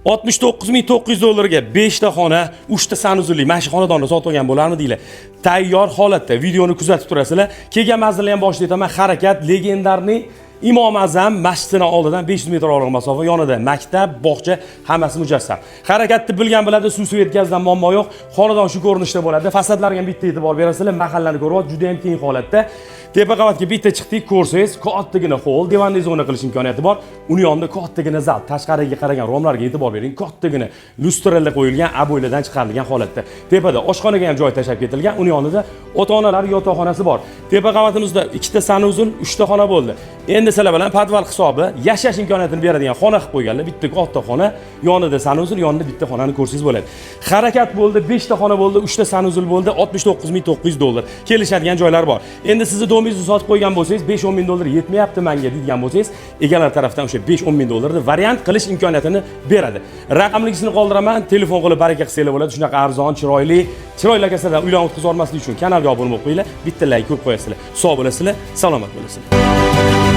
69 900 dollarga 5 ta xona, 3 ta санузел li mana shu xonadonni sotib olgan bo'larmidinglar? Tayyor holatda videoni kuzatib turasizlar. Kelgan manzilni ham boshida aytaman, Harakat, легендарный Imom Azam masjidining oldidan 500 metr oraliq masofa, yonida maktab, bog'cha, hammasi mujassam. Harakatni bilgan biladi, suv svet gazdan muammo yo'q. Xonadon shu ko'rinishda bo'ladi. Fasadlarga ham bitta e'tibor berasizlar, mahallani ko'ryapsiz, juda ham keng holatda. Tepa qavatga bitta chiqdik, ko'rsangiz, kattagina холл, диванный zona qilish imkoniyati bor. Uni yonida kattagina zal, tashqariga qaragan romlarga e'tibor bering, kattagina lyustralar qo'yilgan, обой lardan chiqarilgan holatda. Tepada oshxonaga ham joy tashlab ketilgan, uni yonida ota-onalar yotoqxonasi bor. Tepa qavatimizda ikkita санузел, uchta xona bo'ldi. Endi sizlar bilan podval hisobi yashash imkoniyatini beradigan xona qilib qo'yganlar. Bitta katta xona, yonida санузел, yonida bitta xonani ko'rsangiz bo'ladi. Harakat bo'ldi, 5 ta xona bo'ldi, 3 ta санузел bo'ldi, 69 900 dollar. Kelishadigan joylar bor. Endi sizni дом ingizni sotib qo'ygan bo'lsangiz, 5-10 ming dollar yetmayapti menga deydigan bo'lsangiz, egalar tarafdan o'sha 5-10 ming dollarni variant qilish imkoniyatini beradi. Raqamligisini qoldiraman, telefon qilib baraka qilsanglar bo'ladi. Shunaqa arzon, chiroyli, chiroyli akasadan uylarni o'tkazib olmaslik uchun kanalga obuna bo'lib qo'yinglar, bitta layk ko'p qo'yasizlar. Sog' bo'lasizlar, salomat bo'lasizlar.